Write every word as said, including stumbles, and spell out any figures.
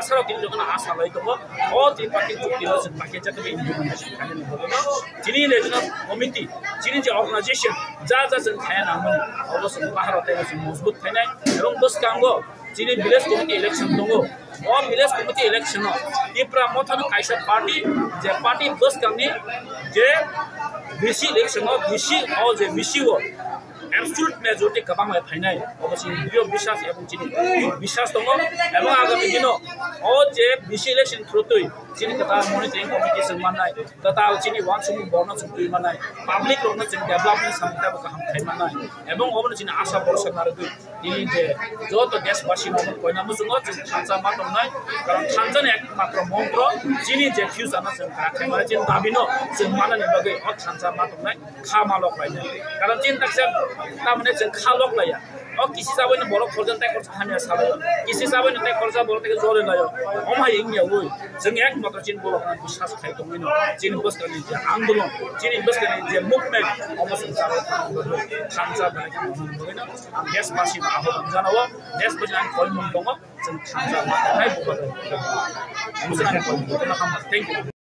Saro tini jotono asa lai tongo, o Tripartite chukti no chwng paikhe jagwi implementation khainani bagwi no chini regional committee, chini je organization, ja ja chwng khaya nangmani, obo chwng bahar tei chwng mojbut khainai. Ebong bwskango chini village committee election tongo. O village committee election o Tipra Motha no kaisa party, je party bwskangni je V C election o V C o je V C o absolute majority kwbang bai phainai, obo chini drio biswas ebong chini biswas tongo. Ebong agami dino o je V C election through twi chini kwtal monitoring committee chwng mannai, kwtal chini uansukmung borno chwng twi mannai, public rokno chwng development samung teibo kaham khai mannai, ebong obono chini asa borsa narwgwi tini je joto deshbasi no koina muchungo chwng thansa ma tongnai, karon thansa ni ekmatro montro chini je future no chwng kha khai mannai, chini dabi no chwng manani bagwi o thansa ma tongnai. Kha ma lok lai. Karon chini taksa tamni chwng kha lok laiya. O kisi chabai no borok khorjan tei khorsa hamya salai. Kisi chabai no tei khorsa borok tei jole laio. Om hai wngya ui. Chwng ek matro chini borok no biswas khai tongwi no. Chini bwskani je andolon, chini bwskani je movement, omo chwng chabai thansa bai ang deshbasi no ahwrwng jana o. Deshbasi ang koi mung tongo. Chwng thansa ma hai bubagra. Omo chwng ang koi mung tongo. Thank you.